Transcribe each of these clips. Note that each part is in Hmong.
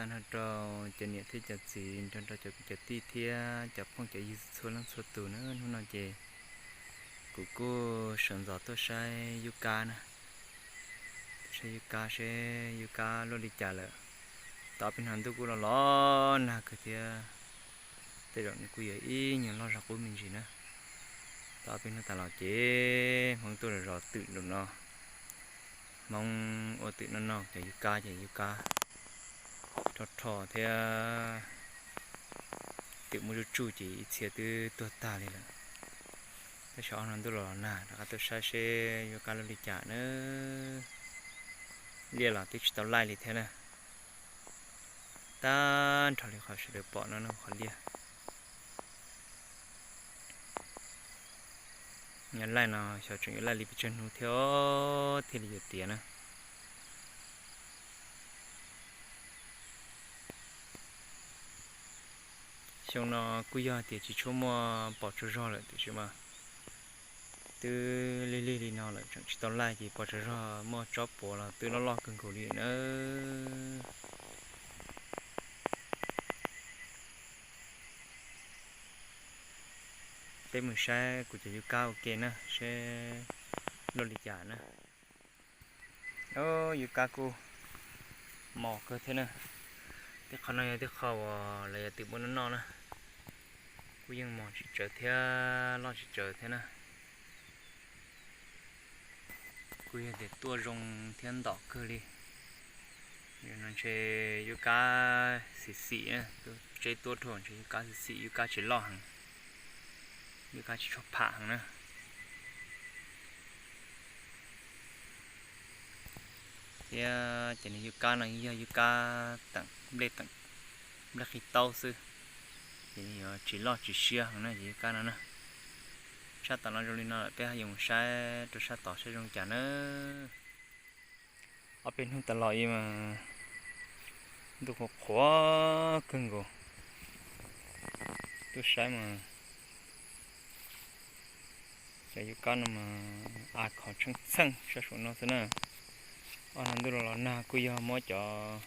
Nrog rau cov niam thiab cov txiv, nrog rau cov kwv cov tij thiab cov phooj cov ywg txhua leej txhua tus na. Hnub no ces kuv kuj sawv ntxov tuaj saib yub kab na, tuaj saib yub kab seb yub kab luaj li cas lawm. Tau ob peb hnub ntuj kuj los los nag kawg thiab, tej zaum nws kuj yuav ib nyuag loj zog qub me ntsis na. Tau ob peb hnub tas los ces Hmoob tuaj zov twm lawm no. Hmoob ua twm noj noj cov yub kab ces yub kab rho rho thiab twm muaj zuj tsuj ces ib txhia twb tuag tag li lawm. Tab sis ob hnub ntuj los los nag rov qab tuaj saib seb yub kab luaj li cas na. Liaj los twb tsis tau laij li thiab na. Tag nrho li qhov sawv daws pom no na qhov liaj. Nyob laij no xyov tseem yuav laij li pes tsawg hnub thiab thiaj li yuav tiav na. Xyoo no kuj yog tias tsis tshua muaj pos tsaug zog lawm tiam sis mas twb lig lig li no lawm tseem tsis tau laij ces pos tsaug zog muaj tsob puav los twb loj loj kawg nkaus li na. Peb mus saib kuv cov yub kab ua ke na seb luaj li cas na. Yub kab kuj mos kawg thiab na. Tej qhov no yog tej qhov uas lawv yuav twm muab noj noj na. Kuj yeej mos tsis tsawg thiab loj tsis tsawg thiab na. Kuj yog tias tuaj zoo thiab ntom kawg li. No ntshe yub kab xim xim, tseb tuab rau ntshe yub kab xim xim, yub kab tsis loj heev, yub kab tsis tshua pham heev na. Thiab ces nws yub kab no yog yub kab teem nplej, teem nplej qhib taub xwb, ces nws yuav tsis loj tsis siab heev na ces yub kab no na. Sab tom no zoo li no lawm peb ho yuav mus saib rau sab tod saib zoo cas na. Ob peb hnub tas los ib mas ntuj qhuav qhuav kawg nkaus. Tuaj saib mas cov yub kab no mas a khov tsheej txheej sab saum no xwb na. Ob hnub ntuj los los nag kuj yog muab cov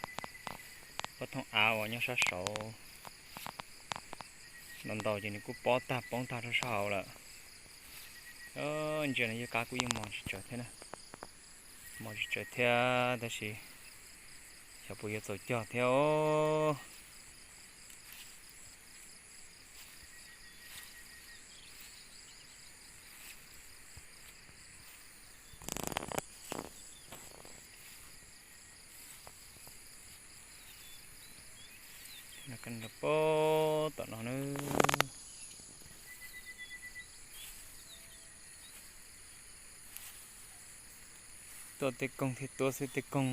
pob thooj av uas nyob sab saud los ntaus ces nws kuj pob tag poob tag rau sab hauv lawm. Ntsia no yub kab kuj yeej mos tsis tsawg thiab na. Mos tsis tsawg thiab tab sis xyov puas yuav txaus cog thiab os. Pob tom no na. Tuaj tej koog thiaj tuab xwb, tej koog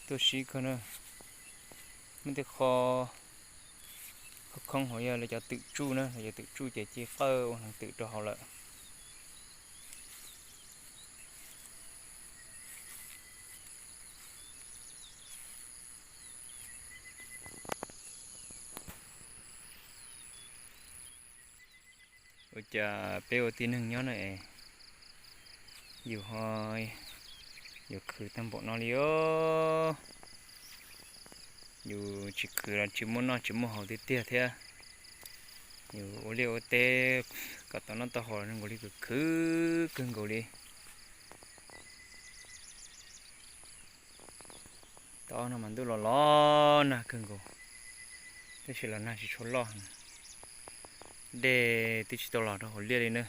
tuaj sib kawg na. Muaj tej qho khoob khoob hauv yog lawv cov twm tsuj na, lawv cov twm tsuj ces ci qawj ua hneev twm rau hauv lawm. Ua cas peb ua tib neeg nyob na es yus ho yuav khwv tag npaum no li os. Yus tsis khwv los tsis muaj noj tsis muaj haus tiag tiag thiab. Yus ua liaj ua teb kom tau noj tau haus zoo nkaus li khwv khwv kawg nkaus li. Tau no mas ntuj los los nag kawg nkaus, tab sis los nag tsis tshua loj heev. Dej twb tsis tau los rau hauv liaj li na.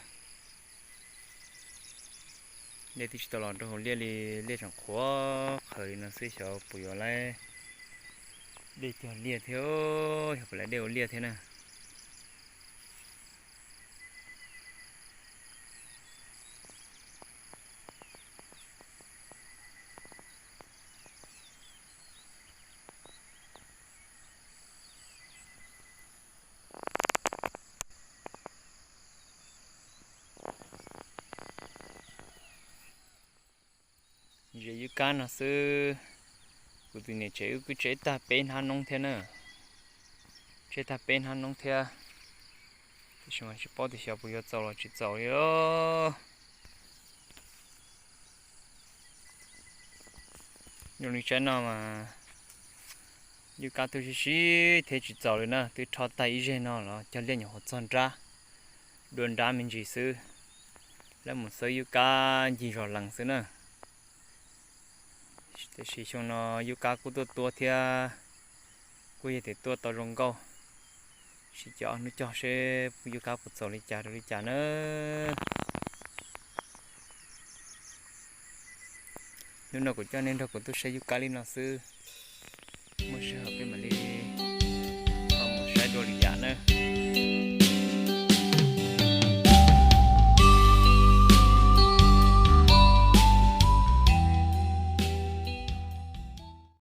Dej twb tsis tau los rau hauv liaj li, liaj tseem qhuav qhawv li no xwb, xyov puas yuav lawv dej cog liaj thiab, xyov puas lawv dej ua liaj thiab na. Ze yub kab no xwb, kuv tus niam tsev wb kuj tseb tag peb hnab noob thiab na. Tseb tag peb hnab noob thiab, tiam sis mas tsis paub tias xyov puas yuav txaus los tsis txaus li os. Zoo li tsaib no mas Yub kab twb sib sib thiab tsis txaus li na, twb rho tag ib zeg no los cog liaj nyuam qhuav txog nrab, dua nrab me ntsis xwb. Lawv mus xawb yub kab ncig zos lees xwb na. Tiam sis xyoo no yub kab kuj tuaj tuab thiab, kuj yog tias tuaj tau zoo nkauj. Sib cog hnub cog seb yub kab puas txaus li cas rau li cas na. Hnub no kuv coj nej nrog kuv tuaj saib yub kab li no xwb. Muaj sij hawm